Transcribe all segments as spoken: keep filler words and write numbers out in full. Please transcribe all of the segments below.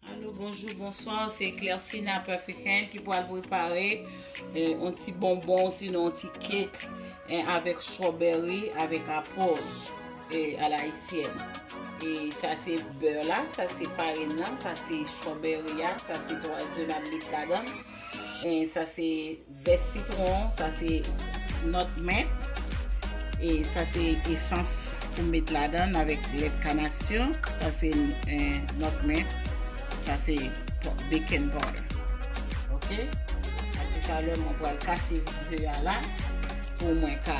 Alo, bonjou, bonswa, se Clersina Perfect Hand ki pral prepare, eh, yon ti bonbon, sinon yon ti kek, eh, avèk strawberry, avèk apòl, eh, à l'haïtienne. E sa se bè la, sa se farin nan, sa se strawberry a, sa se twa ze m ap met ladan. E sa se zès sitwon, sa se nutmeg. E sa se esans pou met ladan avèk lèt kanasyon. Sa se, eh, nutmeg. Sa se po-, baking powder. Oke? A toutalè, mwen pral kase ze a la pou mwen ka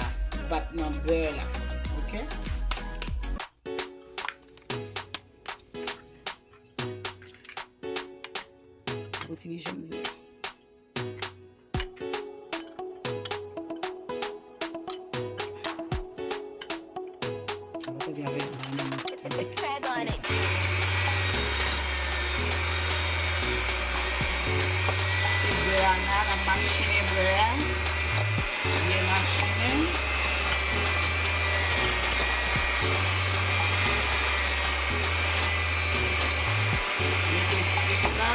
bat nan bè la. Oke? Yon ti jenm ze. Mwen sèvi avèk bann. Se bè a la, n ap machine bè a. Byen machine. Mete sik la.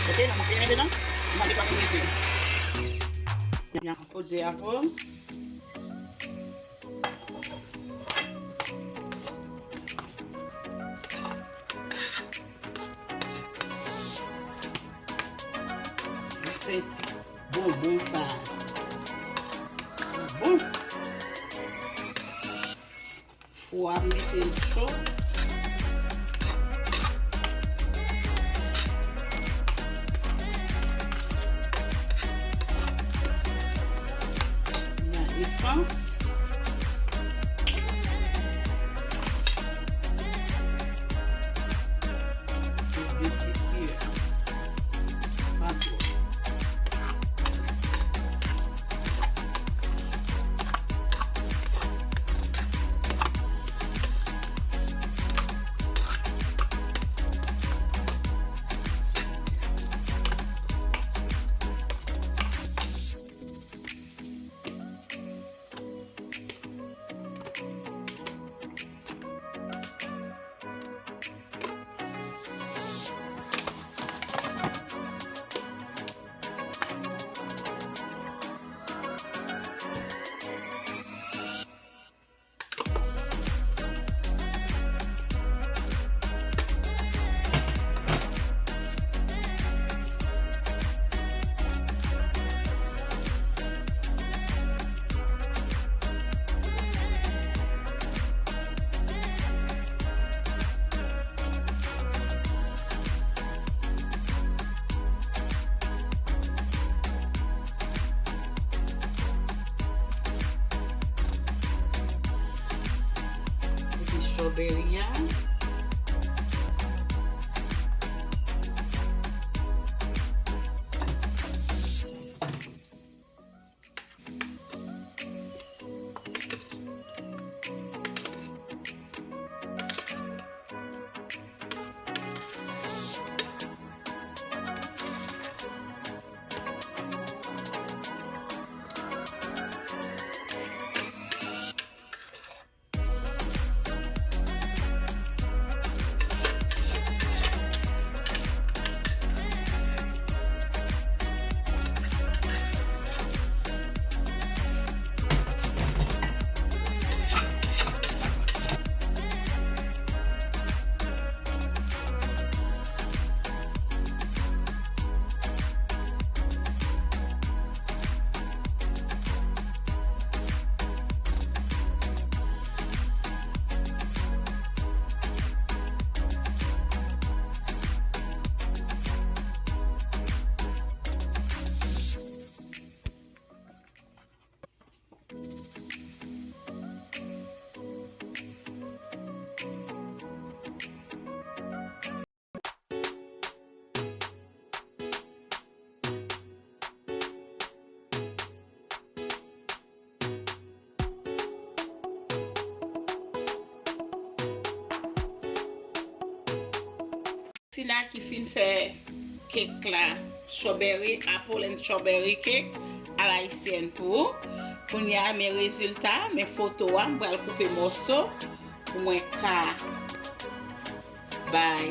Ok, n ap mete dedan. N ap mete dedan. Poze a pou. Fè ti bonbon sa. Bon. Fou a mete l cho. Nan esans. De ti kiyè. Pa twòp. strawberry a. Sina ki fin fè kèk la, strawberry, apple and strawberry cake à la haïtienne pou ou. Kounye a, men rezilta, men foto a, m pral koupe mòso pou mwen ka bay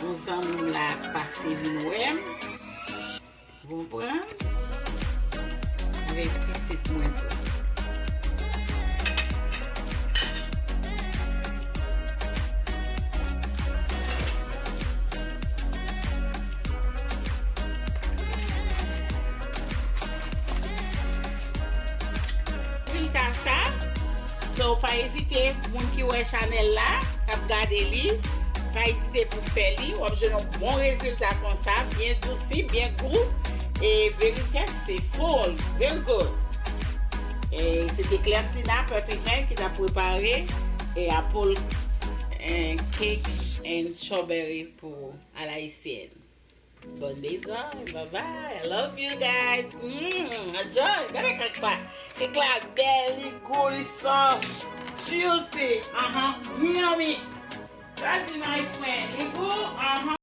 yon zanmi m la pase vin wè m. Ou konprann? Avèk pitit mwen tou. Rezilta sa, so, pa ezite, moun ki wè chanèl la, k ap gade li, pa ezite pou fè li, w ap jwenn yon bon rezilta konsa, byen dousi, byen gou, e very tasty, full, very good. E se te Clersina Peppermint ki t ap prepare, e apple, e cake and strawberry pou à la haïtienne. Bonne maison, bye bye. I love you guys. Mm, enjoy. Gade kèk la. Kèk la bèl, li gou, li soft, juicy. Aha, yummy. Sa di my friend, li gou, aha.